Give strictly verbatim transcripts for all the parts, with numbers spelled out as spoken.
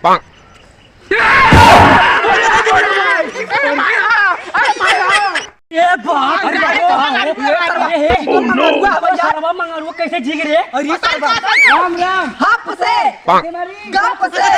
ए बाप रे, अरे, अरे, अरे, अरे, अरे, Oh, no! मंगरुआ कैसे जी गिरे? अरे, राम, राम। हप से। गप से।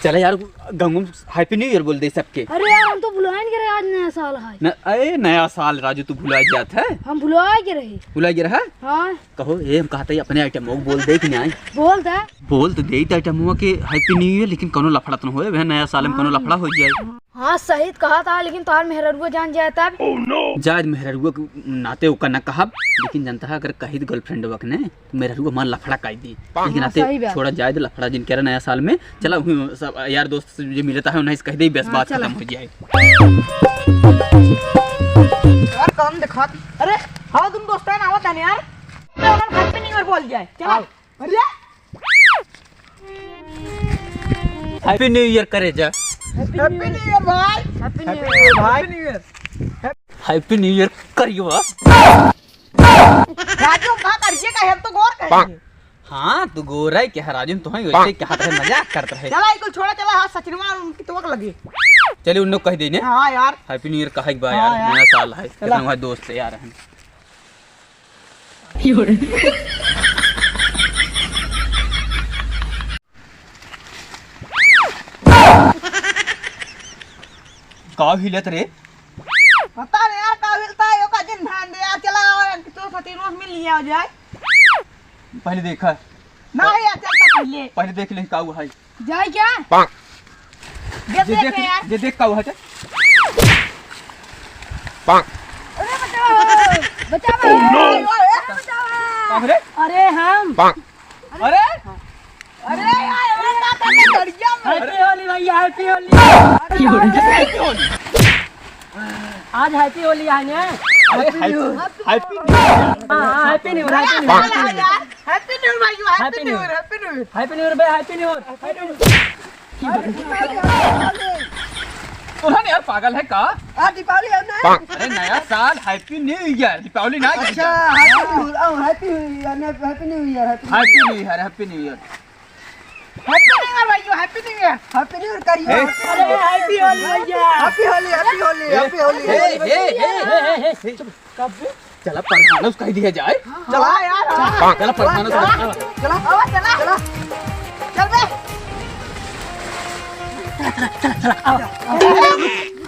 चला यार, गंगू Happy New Year बोल दे सबके। अरे यार, हम तो भुलाइन के रहे, आज नया साल है। न, अरे नया साल राजू, तू भुला जात है। हम भुला के रहे। भुला के रहा? हाँ। कहो, ए, हम कहत ही अपने item को बोल दे कि नाहीं? बोल दे। बोल तो देइत item हुआ कि Happy New Year, लेकिन कौनो लफड़ा तो न होए, वह नया साल में कौनो हाँ। लफड़ा हो जाए। हाँ, सही कहा था, लेकिन तोहार मेहररुआ जान जाए तब। जाए मेहररुआ के नाते ओका न कहब, लेकिन जनता है, अगर कही तो girlfriend वक ने, तो मेहररुआ हमार लफड़ा काई दी। हाँ, लेकिन नाते सही बात। छोड़ा जाए दे लफड़ा, जिन कह रहा नया साल में, चला उही सब यार दोस्त से जो मिलता है, उन्हें कह दे, बस हाँ, बात चला। खत्म हो जाए। यार, कौन दिखात? अरे, हाँ, तुम दोस्त है ना, आवत है यार। तो हम Happy New Year बोल जाए। चला। आओ। अरे, Happy New Year करे जा। Happy New Year भाई। Happy New Year भाई। Happy New Year। Happy New Year करियो। राजू, का करिए का है, तो गौर करिए। हाँ, तू गोरा ही क्या है राजू, तो है वैसे क्या हाथ है, मजाक करत रहे। चला, इनको छोड़ा, चला, हाँ, सचिनवा उनकी तो लगी। चलिए, उन्हें कह देने। हाँ यार। Happy New Year कहे के बा हाँ यार, यार। नया साल है। चला। इतना हमारे दोस्त है यार, हम। का हिलत रे? पता नहीं यार, का हिलता है, यो का जिन ध्यान दे यार, चला आओ यार, तो सतीनों से मिल लिया जाए। पहले देखा। ना यार, चलता पहले। पहले देख ले, का हुआ है। जाए क्या? पाक। ये जे देख देख, यार। ये देख का हुआ है। अरे बचाओ, बचाओ। Oh, no। अरे बचाओ। का रे? अरे हम। पाक। अरे, अरे यार, अरे का करते गड़िया में? Happy होली भैया, Happy होली। अरे Happy होली। आज Happy होली है ना? अरे Happy, Happy New Year। हाँ, हाँ, Happy New Year, Happy New Year। Happy New Year भाई, Happy New Year, Happy New Year। Happy New Year भाई, Happy New Year। उन्होंने यार पागल है का? आज दीपावली है ना? अरे नया साल, Happy New Year, दीपावली ना। अच्छा, Happy New Year, ओ, Happy New Year, Happy New Year, Happy New Year। Happy New Year, Happy New Year। Happy New Year भाइयों, Happy New Year। Happy New Year करिए। ए? अरे Happy होली भैया। Happy होली, Happy होली, ए, Happy होली। ए, ए, ए, ए, ए, ए, चुप। कब? चला प्रधान उसका ही दिया जाए। चला यार, हाँ। चला प्रधान उसका। चला। चला, चला। चला। चल बे।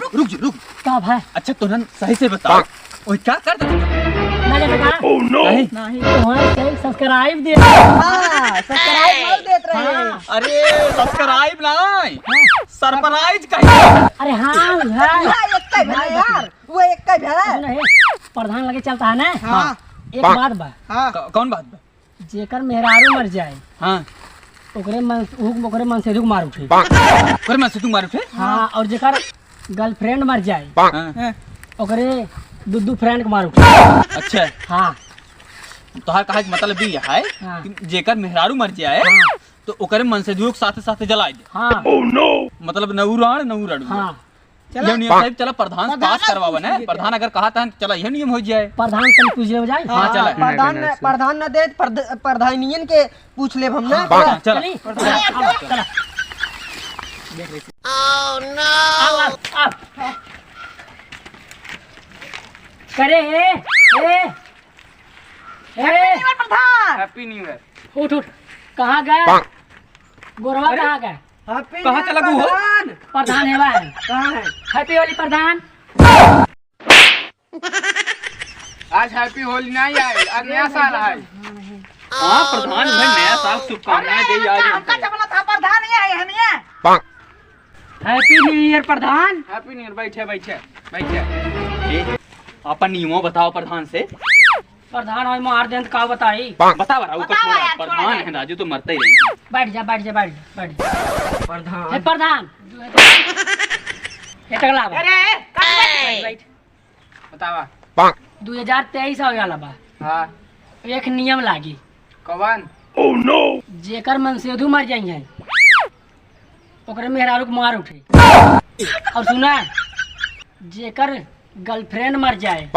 रुक, रुक, रुक। का भाई? अच्छा, तोहन सही से बताओ, ओए क्या कर दे? मैं कहता का? Oh, no। नहीं। नहीं। तोहन से subscribe दे। हाँ, subscribe मत देत रहे। हाँ। अरे, subscribe नहीं, हाँ। Surprise कही। अरे हाँ, है। हाँ, एक का भला यार, वो एक का भला। सुन, हे, प्रधान लगे चलता है ना? हाँ। एक बात बा। हाँ। क-, कौन बात बा? जेकर मेहरारू मर जाए, हाँ। ओकरे मन, उ-, ओकरे मनसेधू के मार उठे। ओकरे मनसेधू के मार उठे? हाँ, और जेकर girlfriend मर जाए, हाँ। ओकरे दू दू friend के मार उठे। अच्छा। हाँ। तोहार कहे के मतलब ई है हाँ। कि जेकर मेहरारू मर जाए, हाँ। तो ओकरे मनसेधू के साथे साथे जलाए दे। हाँ। Oh, no। मतलब नऊ राण, नऊ रणुआ। हाँ। चला। ये नियम साहब, चला प्रधान से प्रधान पास से करवावन पूछ है। लीजिए। प्रधान अगर कहा था, चला ये नियम हो जाए। प्रधान से पूछ ले हो जाए। हाँ, हाँ, चला। प्रधान नहीं, नहीं, न, सुन। प्रधान न दे, प्रध-, प्रधानियन के पूछ लेब हम ना। हाँ, प्रधान, चला। चली। चला, चला। आओ, आओ, आओ। करे, ए, ए, ए। Happy New Year प्रधान। Happy New Year। उठ, उठ। कहाँ गए? गोरवा अरे? कहाँ गए? Happy कहाँ New Year चला गु हो? प्रधान। प्रधान है भाई। कहाँ है? Happy होली प्रधान। आज Happy होली नहीं आए, आज नया साल है। हाँ, प्रधान भाई, नया साल शुभकामनाएं दे आज हमका। हमका जमना था, प्रधान ये है, हम ये। Happy New Year प्रधान। Happy New Year, बैठे, बैठे, बैठे। ए, अपन नियमो बताओ प्रधान से। प्रधान होई मार देन त का बताई? बतावा रहा, ऊपर बतावा छोड़ा, यार, छोड़ा प्रधान दे। है, राजू तो मरते ही रहेंगे। बैठ जा, बैठ जा, बैठ जा, बैठ जा। प्रधान। हे प्रधान। हे टकला बा। अरे, कट, बैठ, बैठ, बैठ। बतावा। दू हजार तेईस आवे वाला बा। हाँ। एक नियम लागी। कवन? जेकर मनसेधू मर जाई है, ओकरे मेहरारू के मार उठे। और सुना, जेकर girlfriend मर जाए,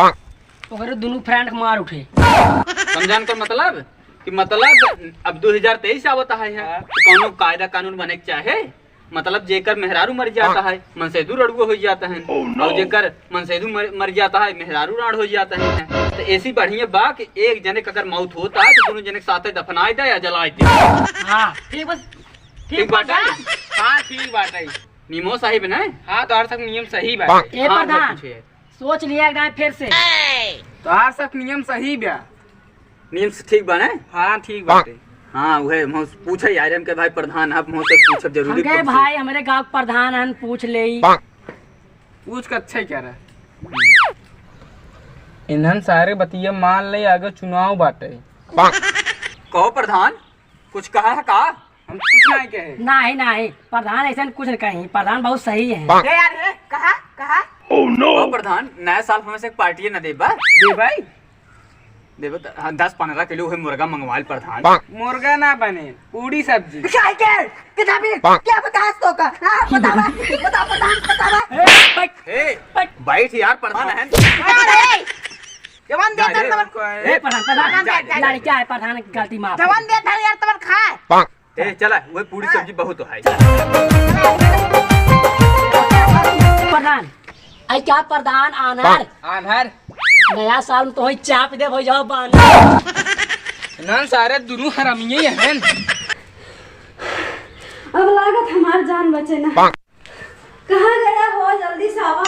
ओकरे दुनू friend के मार उठे। समझान का मतलब कि मतलब अब दो हजार तेईस आवत है, है। हाँ। तो कौनो कायदा कानून बने के चाहे, मतलब जेकर मेहरारू मर जाता है, मनसेदू रड़ुआ हो जाता है, और जेकर मनसेदू मर, मर जाता है, मेहरारू राड़ हो जाता है। तो ऐसी बढ़िया बा कि एक जने का अगर मौत होता है तो दोनों जने के साथ दफनाए दे या जलाए दे। हाँ, ठीक बस, ठीक ठीक बात है। बात। हाँ, ठीक बात है। निमो साहिब ना? हाँ, तोहर सब नियम सही बात है। ए हाँ, प्रधान, पूछे। सोच लिया एक दाएं फिर से। तोहार सब नियम सही बा। नियम से ठीक बा ना? हाँ, ठीक बाटे। हाँ, उहे हम पूछे यार, हम के भाई प्रधान, हम हमसे पूछब जरूरी हमके पूछे। भाई, हमरे गाँव के प्रधान हन, पूछ लेई। पूछ के अच्छा ही कह रहा है। इन्हन सारे बतिया मान ले, आगे चुनाव बाटे। कहो प्रधान, कुछ कहा है का? हम कुछ नहीं कहे। नहीं, नहीं, प्रधान ऐसा कुछ नहीं कही, प्रधान बहुत सही है। ए यार, ए, कहा, कहा? ओ प्रधान, नया साल हमें से एक पार्टी न देबा? देबा? देबो त, हाँ, दस पन्द्रह किलो है मुर्गा मंगवाल प्रधान। मुर्गा ना बने, पूड़ी सब्जी। क्या है क्या? कितना भी? क्या बता तो का? हाँ, बता, बता, बता, बता, बता। ए, बैठ। ए, बैठ। बैठ यार, प्रधान है। अरे, जवान दे जा, दे, जा, दे। ए, प्रधान, प्रधान, जा, जा, जा, लड़का जा। है, प्रधान की गलती माफ। जवान दे दे यार, तमन खा। ए, चला, वही पूरी सब्जी बहुत है। प्रधान, आई क्या प्रधान, आन्हर? आन्हर। नया साल में तो वही चाप दे, हो जाओ बांधर। नन सारे दुनू हरामिये हैं। अब लागत हमार जान बचे ना। कहाँ गया हो? जल्दी से आवा।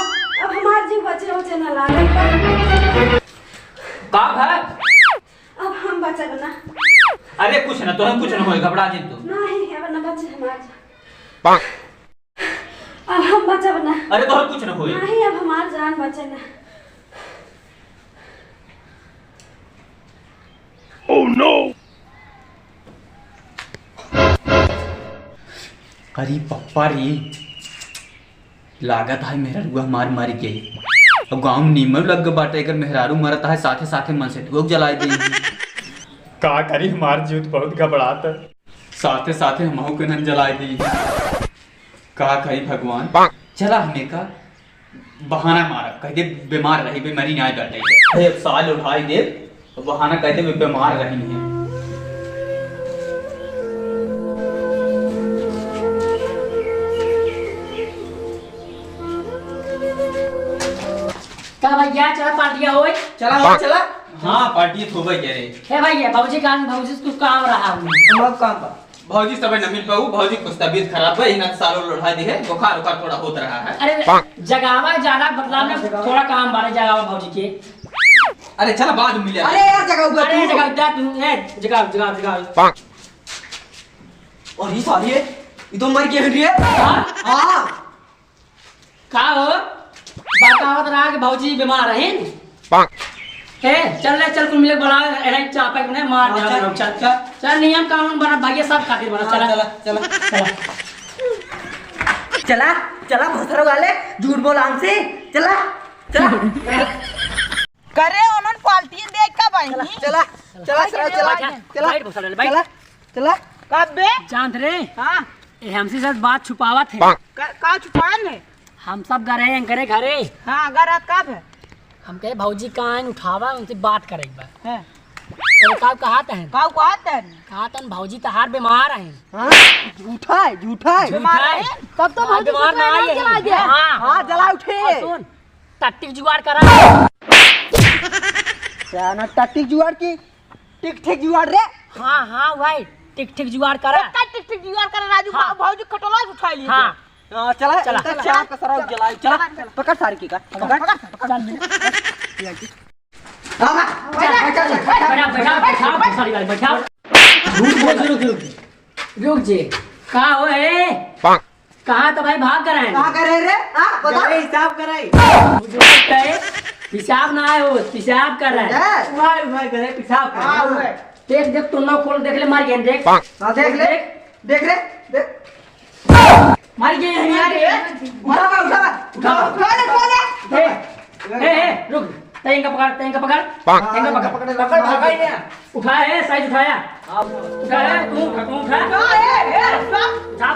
अब हमार जीव बचे उचे ना लागत बा। का भा? अब हम बचब ना। अरे कुछ ना, तोहन कुछ ना होए, घबरा जिन तू। नहीं, अब ना बचे हमार जान। अब हम बचब ना। अरे तोहन कुछ ना होए। नहीं, अब हमार जान बचे ना। Oh no! अरे पप्पा रे, लागत है मेहररुआ हमार मर गई। अब गाँव में नीमव लग गए बाटे, अगर मेहरारू मरत है साथे साथे मनसेधुआ जलाए दे। का करी, हमार जीव त बहुत घबरात है। साथे साथे हमहू के नन जलाए दे। का करी भगवान, चला हमें का बहाना मारब, कह दे बीमार रही, बीमारी ना डटे। अरे, अब साल उठाई दे, तो बहाना कह दे, बीमार रही है। का भैया, चला पार्टिया होई? चला हो, चला। हाँ, पार्टी तो होबे करे। हे भैया, भौजी कहाँ, भौजी से कुछ काम रहा है। हम लोग काम पर। भौजी सबे न मिल पाऊ, भौजी कुछ तबीयत खराब है, इन्हें सालों लोढ़ा दी है, बुखार उखार थोड़ा होत रहा है। अरे, जगावा ज्यादा, मतलब ना, हाँ, जगावा। थोड़ा काम बारे जगावा भौजी के। अरे, चला बाद में मिले। अरे यार, जगाऊ बे, अरे, तू। जगाऊ, जा तू, ए, जगाऊ, जगाऊ, जगाऊ। और ये साली है, ये तो मर गई है रे। हाँ? हाँ। का हो? बतावत रहा कि भौजी बीमार रही। ए, चल रे, चल, कुल मिले बड़ा, ए, चापे के उन्हें मार हाँ, दे, चल, चल। चल। चल, नियम कानून बना, भैया, सब खातिर बना, हाँ, चला। चला, चला। चला। चला, चला, भसरो वाले, झूठ बोल हमसे, चला, चला। करे, उन्होंने पार्टी देख का बहिनी। चला, चला, चला, चला, चला, चला। बैठ, बैठ, भसरो वाले, बैठ। चला, चला। कब बे? चांद रे। हाँ। ए, हमसे शायद बात छुपावत है। का, का छुपान है? हम सब गए रहे हैं करे घरे। हाँ, अगर रात कब है? हम कहे भौजी कहाँ हैं, उठावा, उनसे बात करे एक बार। हाँ। तो का कहत हैं? का कहत हैं? कहत हैं भौजी तहार बीमार हैं। हाँ? झूठा है, झूठा है। बीमार है? तब तो हाँ, भौजी बीमार ससुराल ना आए जला हैं। गया। हाँ। हाँ, जला उठे। और सुन, टट्टी जुगाड़ करा। क्या ना टट्टी जुगाड़ की? टिक ठिक जुगाड़ रे। हाँ, हाँ भाई, टिक ठिक जुगाड़ करा। एका टिक ठिक जुगाड़ करा राजू, हाँ। भौ-, भौजी खटोला से उठा लिए। हाँ। हाँ, चला, चला। इनका चाप का सराउ जलाई, चला। चला, चला। पकड़ सारी की का, पकड़, पकड़। पकड़, पकड़। चल, मिले। हाँ, हाँ। बैठा, बैठा, बैठा, बैठा, बैठा, सारी गाड़ी बैठा। रुक, रुक, रुक, रुक। रुक जे, का हो ए? कहाँ तो भाई भाग कर आए? कहाँ कर रहे रे? हाँ, बता। अरे, हिसाब कराई। मुझे लगता है, हिसाब ना आए हो, पेशाब कर रहा है। हैं? उभार, उभार करे, पेशाब कर रहा है। हाँ, उभार। देख, देख, तुम लोग खोल, देख ले, मर गए, देख। हाँ, देख ले। देख। देख रे, देख। मर गए हैं यार, ये। उठा, उठा, उठा। उठा। उठा ले, उठा ले। ए, ए, ए, रुक। तेंगा पकड़, तेंगा पकड़। हाँ, तेंगा पकड़। पकड़, पकड़, पकड़, पकड़। उठा, ए, साइज उठाया। हाँ। उठा, ए, तू उठा, तू उठा। उठा, ए, ए, उठा। उठा।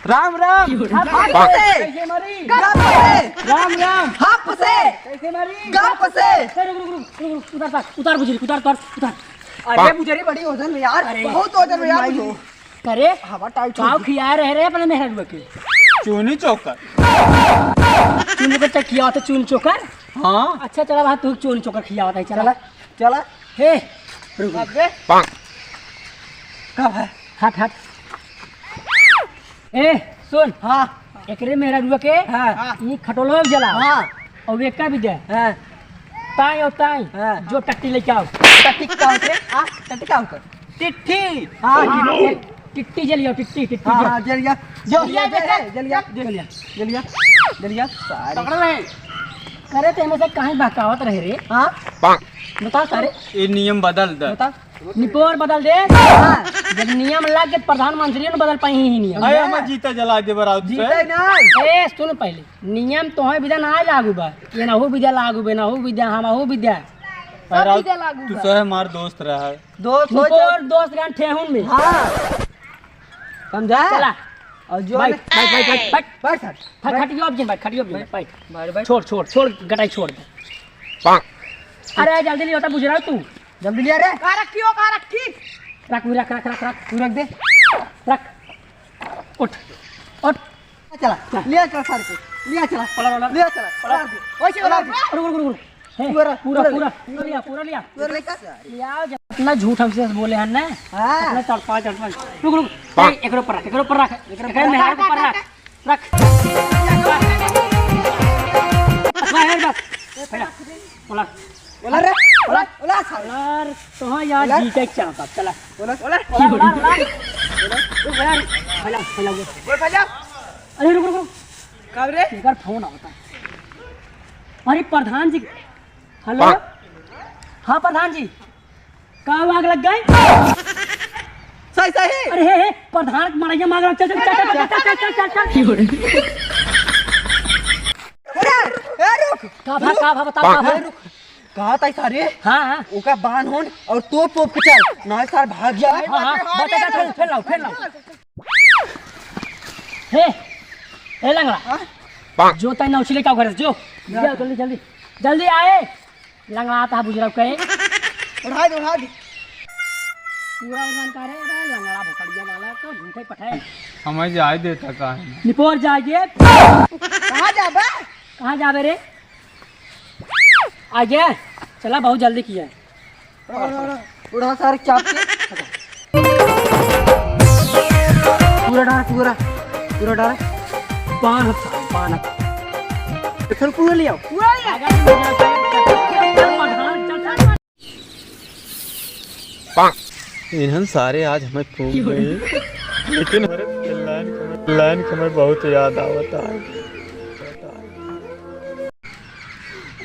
राम राम। हप से। कैसे मारी? गप से। राम राम। हप से। कैसे मारी? गप से। ए, रुक, रुक, रुक, रुक, रुक, उतार, उतार, उतार बुजुर्ग, उतार, उतार, उतार। अरे बुजुर्ग, बड़ी वजन में यार, अरे। बहुत वजन में यार। अरे, हवा टाइट हो काव गई। खिया रहे रे अपने मेहररुआ के? चूनी चोकर। चूनी चोकर खिया तो चूनी चोकर? हाँ। अच्छा, चला भाई, तू चूनी चोकर खिया होता है, चला। चला, चला। हे, रुक। अबे। का भाई? हट, हट। ए, सुन। हाँ। एकरे मेहररुआ के हाँ। ई खटोलवा जला। हाँ। और एका भी दे। हाँ। ताई और ताई, हाँ। जो टट्टी लेके आओ। टट्टी का होते? हाँ, टट्टी का होते? टिट्ठी। हाँ, हाँ, टिट्ठी। टिट्ठी जलिया, टिट्ठी, टिट्ठी हाँ, जल। हाँ, जलिया। जो, जलिया, जलिया, जलिया, जलिया। जलिया, जलिया, जलिया, सारे। पकड़ ले। करे तो हमेशा काहे बहकावत रहे रे? हाँ? बताओ सारे। ये नियम बदल दे। बता। निपोर बदल दे। हाँ। जब नियम लग के प्रधानमंत्री न बदल पाई ही नियम। अरे, हमें जीता जला दे बराबर से। जीता ही ना। ए, सुन पहले। नियम तोहे विद्या ना लागू बा। ये नहू विद्या लागू बे, नहू विद्या, हमहू विद्या। सब अरे, विद्या लागू तू बा। सहे हमार दोस्त रहा है। दोस्त हो निपोर तो दोस्त रहन ठेहुन में। हाँ। समझा? चला। और जो बैठ, है बैठ, बैठ, बैठ, बैठ। बैठ सर। खट-, बैठ। खटियो अब जिन बैठ, खटियो अब जिन बैठ। बैठ, बैठ। छोड़, छोड़, छोड़, गटाई छोड़ दे। अरे, जल्दी लियो, तो बुझ रहा तू। जल्दी लिया रे। का रखी हो, का रखी? रख, रख, रख, रख, रख। तू रख दे। रख। उठ। उठ। चला, लिया चला सारे को। लिया चला। पकड़, पकड़। लिया चला। पकड़। पकड़ दे। वैसे पकड़ दे। रुक, रुक, रुक, रुक। हे, पूरा, पूरा, पूरा पूरा, ले। पूरा लिया, पूरा लिया। पूरा लेकर। लिया, जितना झूठ हमसे बोले हैं ना, हाँ। इतना चढ़पा, चढ़पा। रुक, रुक। ए, एकरो पर रख, एकरो पर रख। एकरो एकरे पर मेहरारू के पर रख। रख। बस, बस, बस। फैला। बोला। बोला रे, बोला, बोला, साला। बोला रे, तो हाँ यार, बोला। जीते चाहता, चला। बोला, बोला। बोला, बोला, बोला। रुक, बोला रे। फैला, फैला, बोल। बोल, फैला। अरे, रुक, रुक, रुक। कब रे? एकर फोन आवता। अरे, प्रधान जी। हेलो? हाँ, प्रधान जी। का आग लग गई? सही, सही। अरे, हे, हे, प्रधान के मड़ैया में आग लग, चल, चल। अरे, ए, रुक। का भा, का भा, बता, का भा? ए, रुक। कहा था सारे? हाँ, हाँ। ओका बांध होन और तोप, तोप के चल, ना सार भाग जा। हाँ, हाँ, बता, चल, चल, फेर लाओ, फेर लाओ। हे, ए लंगड़ा। हाँ? जो तई नौची लेके आओ घर से, जो। जा। जा, जल्दी, जल्दी। जल्दी आए। लंगड़ा आता है बुजुर्ग कहे। उठा दे, उठा दे। पूरा उड़ान का रे, अरे लंगड़ा भोकड़िया वाला तो झूठे पठे। हमें जाए देता का है? निपोर जाइए। कहाँ जाबे? कहाँ जाबे रे? आइए, चला बहुत जल्दी किया है। उड़ा, उड़ा, उड़ा, उड़ा सारे चाप के। पूरा डाल, पूरा, पूरा डाल। पान हफ्ता, पान हफ्ता। चल, पूरा ले आओ, पूरा ले आओ। इन्हन सारे आज हमें फूंक गए, लेकिन हमारे लाइन के हमें, लाइन के हमें बहुत याद आवता है।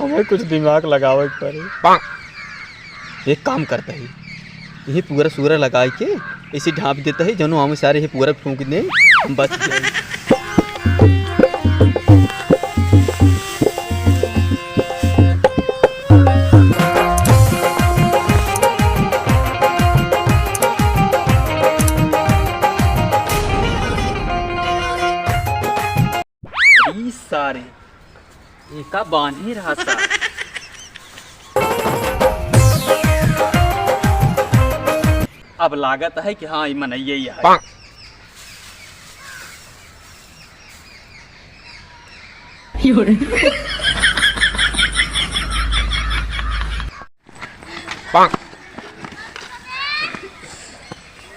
हमें कुछ दिमाग लगावे के पड़ी। एक काम करता है, ये पूरा सूरा लगाई के ऐसे ढाँप देता है, जनो हमें सारे ये पूरा फूंक दे, हम बच जाए। ई सारे, एका बान्हे रहा सारे। अब लागत है कि हाँ, ई मनइये ही है।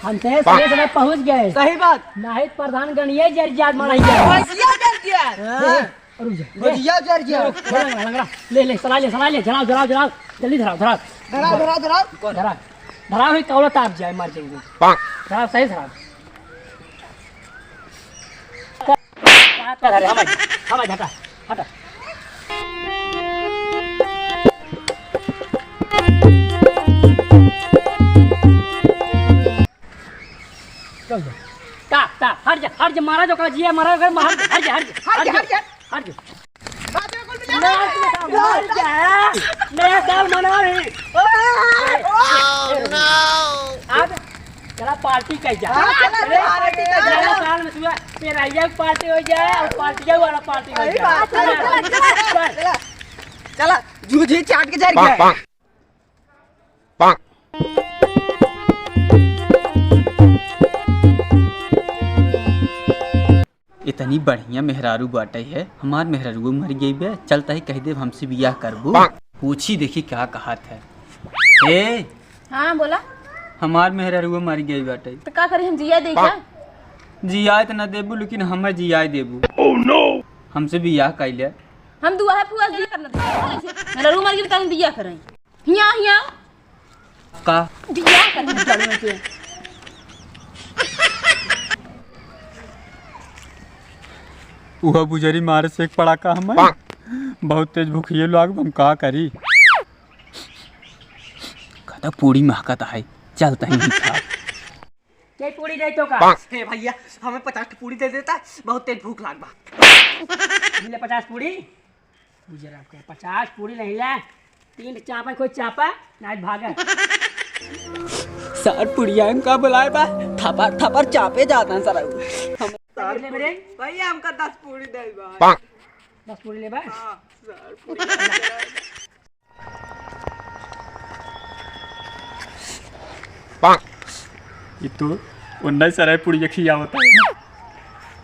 हम तो सही समय पहुँच गए। सही बात। नाहीं प्रधान गणिये जर जात मारा ही जाए। भैंसिया जर गया। हाँ। रुक जा। भैंसिया जर गया। लंगड़ा, लंगड़ा। ले, ले, सला ले, सला ले। जलाओ, जलाओ, जलाओ। जल्दी धराओ, धराओ। धराओ, धराओ, धराओ। धराओ। धराओ, ही कौला ताप जाए, मर जाएंगे। धराओ, सही धराओ। हट, हट, हट, हटा, हटा। चल जा। ता, ता, हट जा, हट जा, मारा जो का जिया, मारा जो का, हट जा, हट जा, हट जा, हट जा। हट जा। नया साल मना रही। Oh, no। अब चला पार्टी कर जा। हाँ, चला, चला, पार्टी कर जा। नया साल में सुबह मेरा ये पार्टी हो जाए और पार्टी वाला पार्टी हो जाए। चला, चला, चला, चला। चला, जूझी चाट के जर गया। इतनी बढ़िया मेहरारू बाटे है, हमार मेहरारू मर गई बे, चलता ही कह देब हमसे बियाह करबू। पूछी देखी का कहत है। ए, हाँ, बोला। हमार मेहरारू मर गई बाटे। तो का करी, हम जिया दे क्या? जियाए तो ना देबू, लेकिन हमें जियाए देबू। Oh no! हमसे बियाह कैले। हम दुआ है फुआ, बियाह करना दे। मेहरारू मर गई, तनी बियाह करें। हिया, हिया। का? बियाह करना जरूर के। उहा बुजरी मारे से एक पड़ाका हमें। बहुत तेज भूखिए लाग, हम का करी? कदा पूरी महकत है, चलता ही नहीं खा। के पूरी दे तो का? हे भैया, हमें पचास ठो पूरी दे देता, बहुत तेज भूख लाग बा। ले पचास पूरी। बुजरा के पचास पूरी नहीं ले, तीन चापा, कोई चापा, ना भागा। सर पुड़िया का बुलाए बा, थपर थपर चापे जाता है सर। हम साठ ले मेरे। भैया, हमका दस पूरी दे बा। दस पूरी ले बा? हाँ, सर, पूरी दे बा। ई तो उन्नीस सराय पुड़िया खियावत है।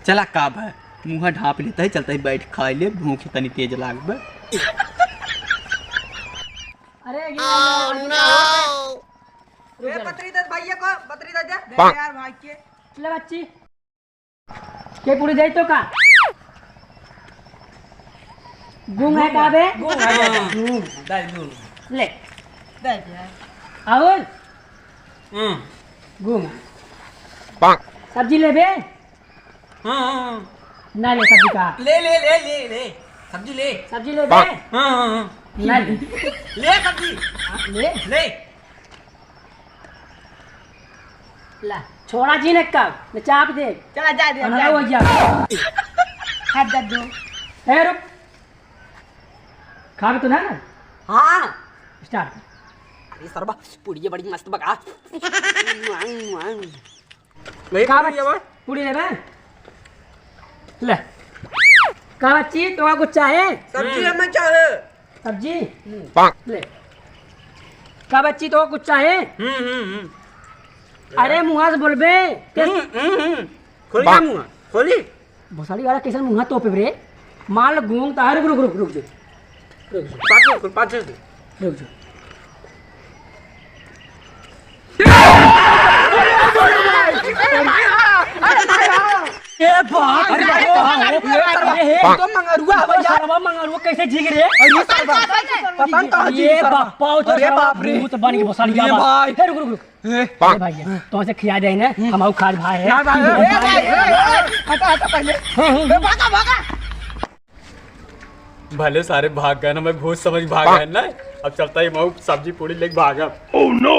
चला का बा, मुँह ढाँप लेता है, चलता है बैठ खाए ले, भूख तनी तेज लाग बा। अरे, ये रुक ए, जा। पतरी दे भैया को, पतरी दे दे। दे यार भाई के। ले बच्ची। के पूरी दे तो का? गूंग है का बे? गूंग है, हाँ। गूंग। दाल गूंग। ले। दाल यार। और? हम्म। गूंग। सब्जी लेबे? हाँ, हाँ, हाँ। ना ले सब्जी का। ले, ले, ले, ले, ले। सब्जी ले। सब्जी लेबे? हाँ, हाँ, हाँ। ना ले। ले सब्जी। ले। ले। ला, छोड़ा जी ने का, मैं चाप दे। चला, जा दे, हम जा जाओ दे। भैया। हाथ दे दो। ए, रुक। खाबे तो ना? हाँ। Start कर। अरे सरबा, पुड़िया बड़ी मस्त बा का। वही का पूरी बच-, है बा? पूरी लेबे? ले। का बच्ची, तोहका कुछ चाहे? सब्जी हम्म। हमें चाहे। सब्जी? हम्म। ले। का बच्ची, तोहका कुछ चाहे? हम्म, हम्म, हम्म। अरे, मुँहा से बोलबे। हम्म, हम्म, हम्म। खोली ना मुँहा, खोली। भोसड़ी वाला कैसन मुँहा तोपे रे? मान लो गूंग ता, रुक, रुक, रुक, रुक जो। रुक जो। पाछे, पाछे से। रुक जो। ए बाप रे, अरे, अरे, अरे, अरे, तो मंगरुआ है भैया। सरवा मंगरुआ कैसे जी रे? अरे सरवा, पता नहीं कहाँ जी ये सरवा। बाप्पा, ओ अरे सरवा, बाप रे। भूत बन के भोसड़ी ये बा। भाई। हे, रुक, रुक, रुक। ए। अरे भाई, तो से खिया जाए ना, हम आऊ खास भाई है। ना भाई, ए, ए, ए, ए, हटा, हटा पहले। हाँ, हाँ, ए, भागा, भागा। भले सारे भाग गए ना, मैं भूत समझ भाग गए ना। अब चलता ही मऊ सब्जी पूरी लेके भागब। Oh no!